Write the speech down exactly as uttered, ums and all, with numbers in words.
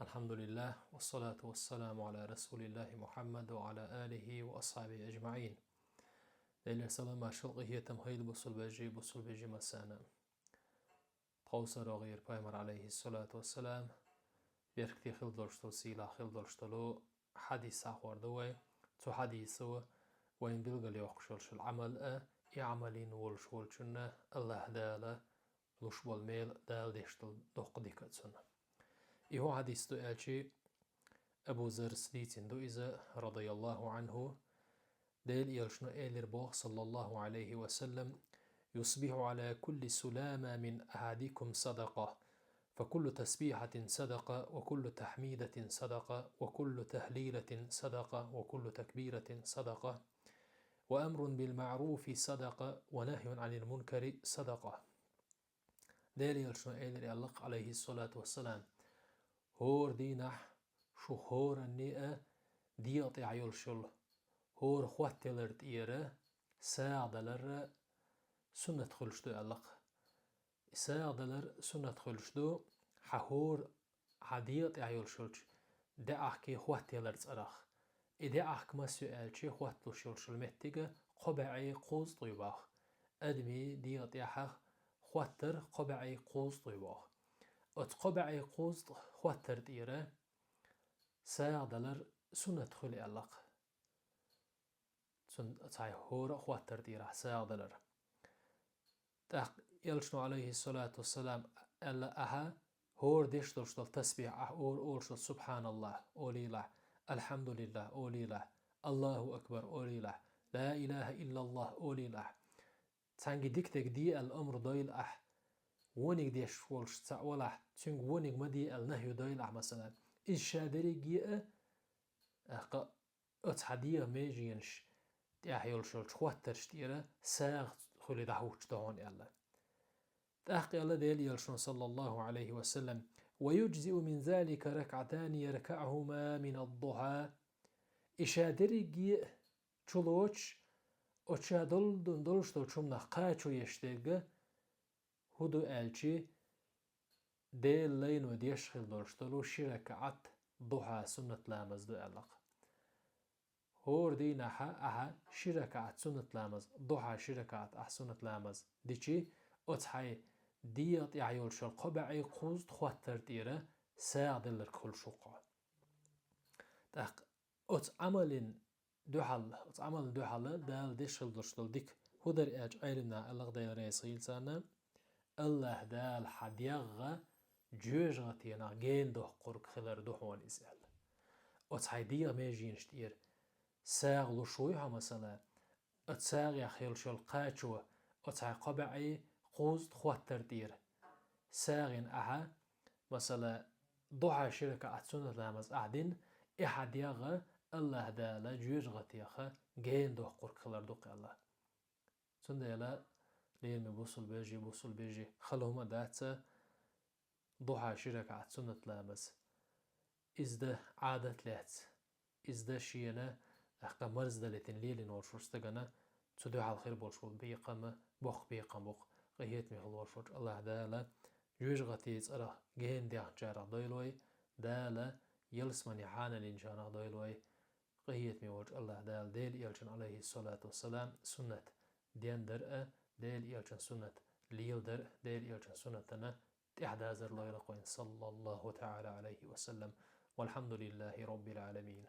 الحمد لله، والصلاة والسلام على رسول الله محمد وعلى آله وأصحابه أجمعين. Делера салам-маршал, къахетам хилда бусалба вежарий, бусалба вежарий массанена. Тховсара вогӀийра Пайхамар, Ӏалайхи ссалату вассалам, беркате хила долуш долу, сийлахь хила долуш долу хьадис схьахор ду вай. Цу хьадисо вайна билгалйоккхуш йолуш йолу Ӏамал а, и Ӏамал йина волуш волчунна АллахӀ Дала луш болу мел а, Дала деш долу доккха дика а цунна. И хӀун хьадис ду аьлча, Абу Заррас дийцина ду иза, радияллаху Ӏанху, Делан Элчано элира боху, саллаллаху Ӏалайхи ва саллам: يصبح على كل سلامى من أحدكم صدقة، فكل تسبيحة صدقة، وكل تحميدة صدقة، وكل تهليلة صدقة، وكل تكبيرة صدقة، وأمر بالمعروف صدقة، ونهي عن المنكر صدقة. Делан Элчано элира аьлла-кх, Ӏалайхи ссалату вассалам: «ХӀора дийнахь шу хӀоранна а дегӀа тӀехь йолуш йолу хӀора хоттаялар тӀера сагӀа далар суннат хуьлуш ду», аьлла-кх. И сагӀа далар суннат хуьлуш ду хьан хӀора, хьан дегӀа тӀехь йолуш йолчу даьӀахкий хоттаялар цӀарах. И даьӀахка мас ю аьлча, хотталуш йолуш йолу меттиг кхо бӀей кхузткъа ю боху. Адамийн дегӀа тӀехь хоттар кхо бӀей кхузткъа ю боху. Оцу кхо бӀей кхузткъа хоттар тӀера сагӀа далар суннат хуьлу аьлла-кх. Цуьнан цхьа хӀора а хоттар тӀера сагӀа далар. ТӀаккха Элчано, Ӏалайхи ссалату вассалам, аьлла: «Ахьа хӀора деш долуш долу тасбихь, ахьа хӀора олуш долу Субханаллах олийла, Алхьамдулиллах олийла, Аллаху акбар олийла, ла илаха иллаллах олийла. Цхьаьнга дика дерг де аьлла амру дойла ахьа, вониг деш волуш цхьаъ валахь, цуьнга вониг ма де аьлла нахью дойла ахьа, масала». Иза ша дерриге а, тӀаккха оцу хьан дегӀан меженаш тӀехь йолуш йолчу хоттарш тӀера сагӀа хуьлий дӀахӀуттуш ду хьуна аьлла. ТӀаккха аьлла Делан Элчано, саллаллаху Ӏалайхи ва саллам: «ويجزئ من ذلك ركعتان يركعهما من الضحى». И ша дерриге а чулоцуш, оцу ша дол-, долуш долчу хӀуманах кхачо еш дерг а хӀун ду аьлча, Делан лайно деш хила долуш долу ши ракаӀат духьа суннат ламаз ду аьлла-кх. ХӀора дийнахьа ахьа ши ракаӀат суннат ламаз, духьа ши ракаӀат ахьа суннат ламаз дичи, оцу хьайн дегӀа тӀехь йолуш йолу кхо бӀей кхузткъа хоттар тӀера сагӀа делларг хуьлуш ву-кх хьо. ТӀаккха оцу Ӏамалин дуьхьал, оцу Ӏамална дуьхьал Дала деш хила долуш долу дика хӀун дара аьлча, Ӏелимнаха аьлла-кх, Дела реза хуьлда царна, АллахӀ Дала хьан дегӀ жоьжахатенах гена доккхург хилар ду хьуна иза аьлла. Оцу хьайн дегӀан меженаш тӀера сагӀа луш вуй хьо, масала, оцу сагӀех йолуш йолу кхачо оцу хьайн кхо бӀей кхузткъа хоттар тӀера сагӀина ахьа, масала, духьа ши ракаӀат суннат ламаз ахьа дина, и хьан дегӀ АллахӀ Дала жоьжахатех гена доккхург хилар ду-кх аьлла. Цундела, лераме бусалба вежарий, бусалба йижарий, хала хӀума дац духьа ши ракаӀат суннат ламаз. Иза дан Ӏадат лаьцна, иза дан шена, тӀаккха марздалийтина лелийна волуш волчу стагана цу дуьхьал хир болуш болу бекхам боккха бекхам бу-кх, къинхетаме хила волуш волчу АллахӀ Дала жоьжахатин цӀарах гена даьхначарах дойла вай, Дала ялсаманин хьаналийначарах дойла вай, къинхетаме волчу АллахӀ Дала Делан Элчан, Ӏалайхи ссалату вассалам, суннат дендар а, Делан Элчан суннат леладар а, Делан Элчан суннатана тӀаьхьадазар лойла-кх вайна, саллаллаху таӀала Ӏалайхи ва саллам. ВалхьамдулиллахӀи Роббил Ӏаламин.